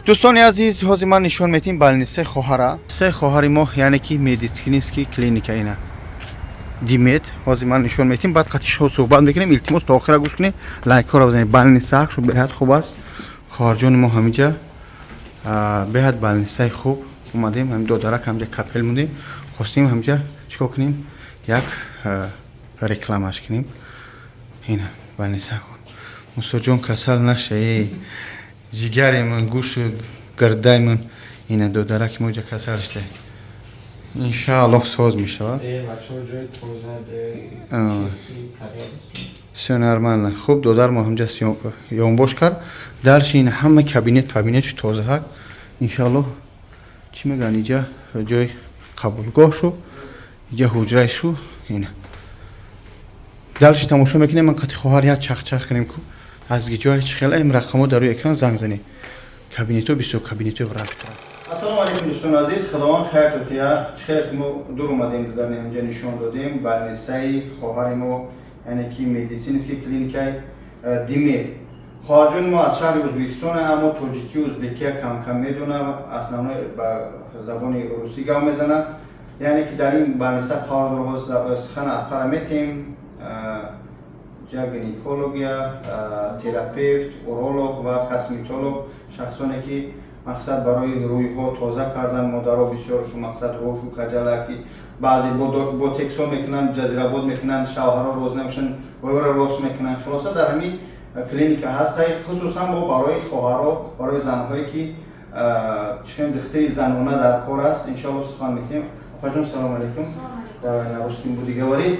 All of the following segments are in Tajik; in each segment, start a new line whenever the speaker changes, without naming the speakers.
Дӯстони азиз, ҳозир ман нишон медиҳем больницаи хоҳара, се хоҳари мо, яъне ки медицинский клиника ина Димед. Ҳозир ман нишон медиҳем, баъд қатишҳо суҳбат мекунем. Илтимос, то охира гӯш кунед, лайкҳоро бизанед. Больницаак шу беҳад хуб аст. Хоҳарҷони мо ҳамиҷа беҳад больницаи хуб омадем. Ҳами додарак ҳамҷа капель мондем, хостем ҳамҷа чикор кунем, як рекламаш кунем. Ина больница. Мусоҷон, касал наша, эй ҷигари ман, гӯшу гардаи ман. Ина додараки мо ҷа касал шуда, иншааллоҳ, соз мешавад. Все нормально. Хуб, додар мо ҳамҷа ёнбош кард. Дальше ин ҳама кабинет, кабинетши тозаҳак, иншааллоҳ. Чӣ мегӯянд, иҷа ҷои қабулгоҳ шу, иҷа ҳуҷраи шу. Ина дальше тамошо мекунем. Ман қати хоҳар як чахчах кунем ку аз ҷои чӣ хела им рақамҳо дар рӯи экран, занг занед. Кабинетҳо бисёр, кабинетҳо рафта. Ассалому алайкум, дӯстони азиз, худованд хайр тутия. Чӣ хеле ки мо дур омадем, додани ҳамҷа нишон додем больницаи хоҳари мо, яъне ки медицинский клиникаи Димед. Хоҳарҷони мо аз шаҳри Ӯзбекистон, аммо тоҷикӣ, узбекия камкам медонам, основной ба забони русӣ гап мезанам. Яъне ки дар ин больница қарор дорад. Сухана апара метем. Ҷа гинекология, терапевт, уролог ва косметолог, шахсоне ки мақсад барои рӯйҳо тоза кардан, модаро бисёршу мақсад рошу каҷала ки баъзе ботексо мекунанд, ҷазирабод мекунанд, шавҳаро роз намешанд, вайро рост мекунанд. Хулоса, дар ҳамин клиника ҳаста, хусусан бо барои хоҳаро, барои занҳое ки чӣ духтари занона дар кор аст. Иншоалло, сухан метиҳем. Апаҷон, салому алейкум. Давай на русском буду говорить.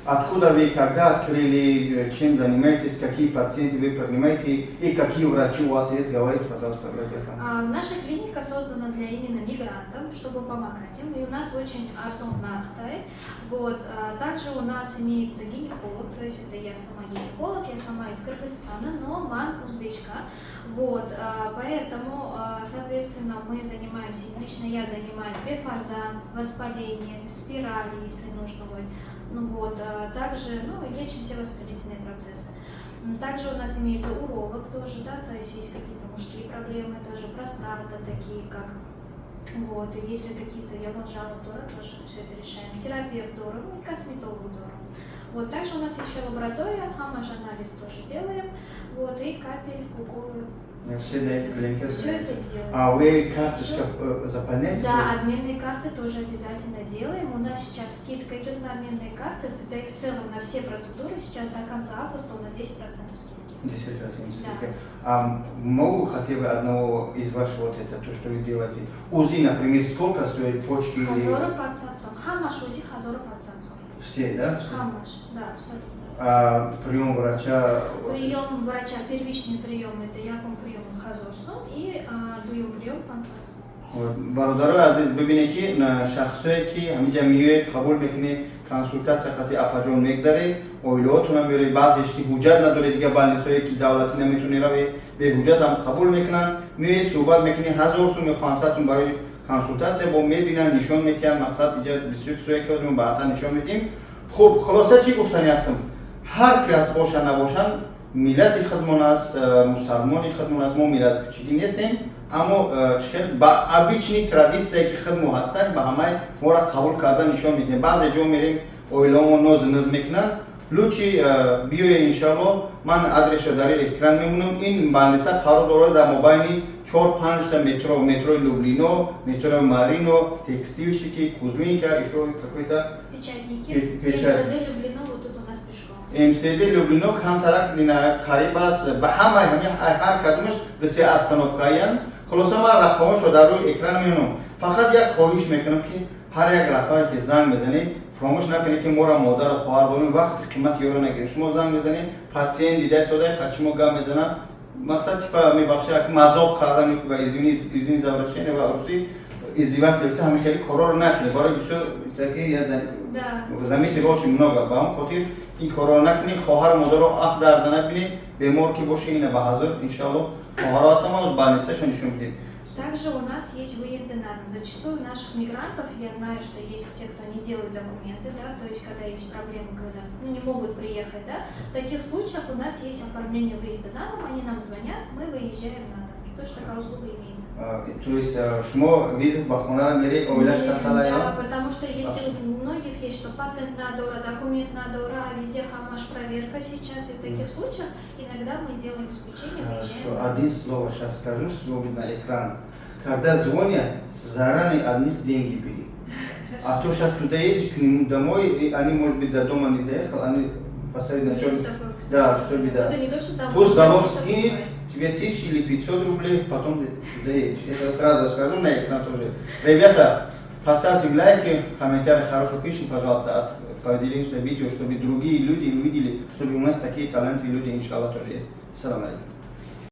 Откуда вы, когда открыли, чем занимаетесь, какие пациенты вы принимаете и какие врачи у вас есть, говорите, пожалуйста.
Наша клиника создана для именно мигрантов, чтобы помогать им. И у нас очень арзон нархтай. Вот. Также у нас имеется гинеколог, то есть это я сама гинеколог, я сама из Кыргызстана, но ман узбечка. Вот. Поэтому, соответственно, мы занимаемся, лично я занимаюсь бефарзанд, воспаление, спирали, если нужно будет. Ну вот, также, ну, и лечим все воспалительные процессы. Также у нас имеется уролог тоже, да, то есть есть какие-то мужские проблемы, тоже простата, такие как, вот, и если какие-то ягон жалоб дора, тоже все это решаем. Терапевт дора, ну и косметолог дора. Вот, также у нас еще лаборатория, ҳамаш анализ тоже делаем, вот, и капель, уколы.
Все для этих клиник.
Все это делается.
А вы карточка заполняете?
Да, обменные карты тоже обязательно делаем. У нас сейчас скидка идет на обменные карты, да и в целом на все процедуры сейчас до конца августа у нас 10% скидки.
10% скидка. А могу хотя бы одного из вашего вот это, то, что вы делаете? УЗИ, например, сколько стоит почки?
Ҳазору 500 сом. Ҳамаш УЗИ ҳазору 500 сом.
Все, да? Все?
Ҳамаш, да, абсолютно.
А прием врача?
Прием врача, первичный прием, это якум прием ҳазор сом и дуюм прием 500 сом.
Бародарои азиз, бибинед, ки шахсое ки ҳамиҷа миёед, қабул мекунед, консултатсия қати апаҷон мегзаред, оилаотонам меоред. Баъзеш ки ҳуҷҷат надоред, дига больницое ки давлатӣ наметавонед равед, беҳуҷҷат ҳам қабул мекунанд. Меоед, суҳбат мекунед, 1000 сум ё 500 сум барои консултатсия бо мебинанд, нишон метиҳанд. Мақсад, иҷа бисёр чизое ки мо баъдтар нишон медиҳем. Хуб, хулоса, чӣ гуфтани ҳастам? Ҳар кас бошанд, набошанд, миллати худмон аст, мусалмони худмон аст. Мо миллатчигӣ нестем, аммо чӣ хел ба обычный традитсияе ки худмо ҳастак, ба ҳамаи моро қабул карда нишон медиҳем. Баъзе ҷо мерем, оилаомо нозу низ мекунанд. Лучше биёе, иншалло. Ман адресро дар экран мемонам. Ин больница қарор дорад дар мобайни чор панҷта метро: метрои Люблино, метрои Марино, Текстильщики, Кузьминка, ещё какой-то.
Печатники.
Печать.
МЦД Люблино, вот тут у нас пешком.
МЦД Люблино камтарак қариб аст ба ҳамаи ҳар кадомаш ду-се остановкаянд. Хулоса, ман рақамошро дар рӯи экран мемонам. Фақат як хоҳиш мекунам, ки ҳар як нафаре ки занг мезанед, фаромӯш накунед, ки моро модару хоҳар дорем, вақти қимати ёро нагиред. Шумо занг мезанед, патсиент дида истода, қад шумо гап мезанад, мақсад, типа, мебахшед, мазоқ кардан ва, извини за выражение, ва русӣ издевательство, ҳамин хели корҳоро накунед. Барои бисёр такие я заметил очень много. Ба ҳамон хотир ин корҳоро накунед, хоҳару модарро ах дарда набинед. Бемор ки боше, ина ба ҳазор, иншалло, хоҳаро ҳастам, мо больницашо нишон медиҳем.
Также у нас есть выезды на дом. Зачастую наших мигрантов, я знаю, что есть те, кто не делают документы, да, то есть когда есть проблемы, когда, ну, не могут приехать, да, в таких случаях у нас есть оформление выезда на дом, они нам звонят, мы выезжаем на дом. Тоже такая услуга имеется.
А, то есть шумо визит ба хонара мерӣ, оилаш касала ё?
Да, потому что если вот у многих есть, что патент надора, документ надора, а везде ҳамаш проверка сейчас, и в таких случаях иногда мы делаем исключение,
Хорошо,
выезжаем.
Один слово сейчас скажу, чтобы на экран. Когда звонят, заранее от них деньги бери. А то сейчас туда едешь к нему домой, и они, может быть, до дома не доехал, они поставят на
Есть
чем.
Такое, кстати.
Да, чтобы да.
Это не то, что там.
Пусть залог
что
скинет
бывает.
Тебе 1000 или 500 рублей, потом ты туда едешь. Это сразу скажу на экран тоже. Ребята, поставьте лайки, комментарии хорошо пишем, пожалуйста, поделимся видео, чтобы другие люди увидели, чтобы у нас такие талантливые люди, иншаллах, тоже есть. Ассаламу алейкум.